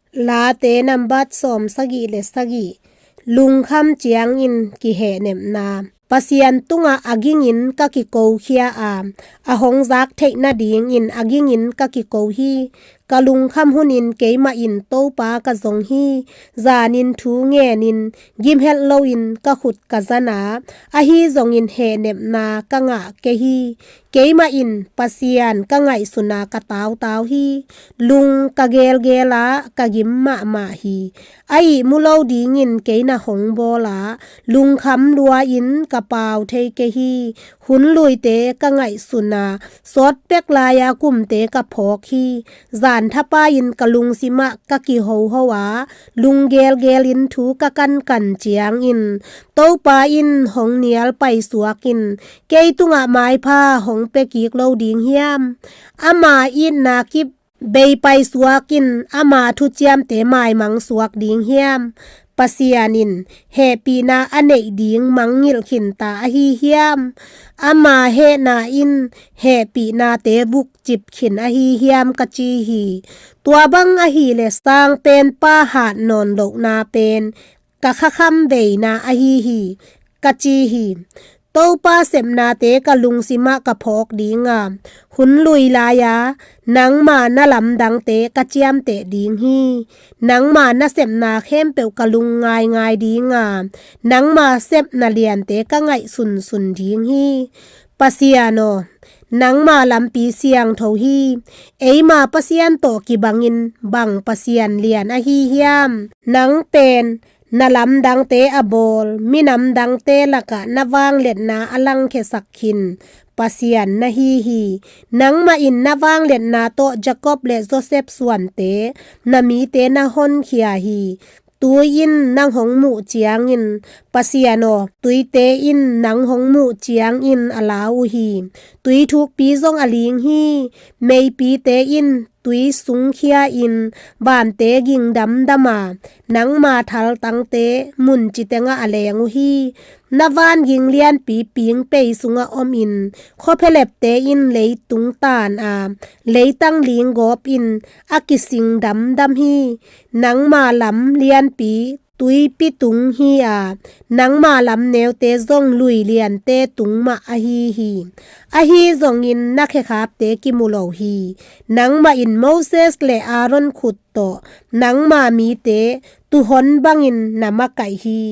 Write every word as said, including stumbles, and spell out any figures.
Late nambat sawm sagih le sagih. Lungkham ciangin kihehnepna. Pasian tungah a gingin ka kikokhia a, a hong zak theih nadingin a gingin ka kiko hi. Ka lungkham hunin keimah in Topa ka zong hi. Zanin thu ngenin gimhelh loin ka khut ka zan a, ahi zongin hehnepna ka ngah kei hi. Keimah in Pasian ka ngaihsuna ka tautau hi. Lung ka gelgel a ka gim mahmah hi. A ihmu lo dingin kei na hong bawl a, lungkham lua-in ka pau thei kei hi. Hun luite ka ngaihsuna, sawt pek lai-a kumte ka phawk hi. Zan thapai-in ka lungsimah ka kihoho a, lung gelgelin thu ka kankan ciangin Topa in hong nial paisuak in kei tungah maipha hong pia kik lo ding hiam? Ama itna kip bei paisuak in ama thuciamte maimang suak ding hiam? Pasian in hehpihna a neih ding mangngilh khinta ahi hiam? Ama hehna in hehpihnate vukcip khin ahi hiam, ka ci hi. Tua bang ahih leh Sangpenpa hat nawn lohna pen ka khakham veina ahi hi, ka ci hi. Topa sepnate ka lungsimah ka phawk ding a, hun lui lai-a nangma na lamdangte ka ciamteh ding hi. Nangma na sepna khempeuh ka lung ngaingai ding a, nangma sepna liante ka ngaihsunsun ding hi. Pasian aw, nangma lampi siangtho hi. Eima Pasian tawh kibangin bang Pasian lian ahi hiam? Nang pen na lamdangte a bawl, minamdangte lakah na vangliatna a langkhiasak khin Pasian na hi hi. Nangmah in na vangliatna tawh Jacob le Joseph suante, na mite na honkhia hi. Tui in nang hong muh ciangin, Pasian aw, tuite in nang hong muh ciangin a lau uh hi. Tui thukpi zong a ling hi. Meipite in tui sungkhia-in vante ging damdam a, nangma thaltangte mun ci tengah a leng uh hi. Na vanging lianpi pingpei sungah omin, khuaphialepte in leitung taan a, leitang linggawp in a kising damdam hi. Nangma lam lianpi tuipi tung hi a, nangma lam neute zong lui liante tung mah ahi hi. Ahi zongin na khekhapte kimu lo hi. Nangmah in Moses le Aaron khut tawh nangma mite tuuhon bangin na makaih hi.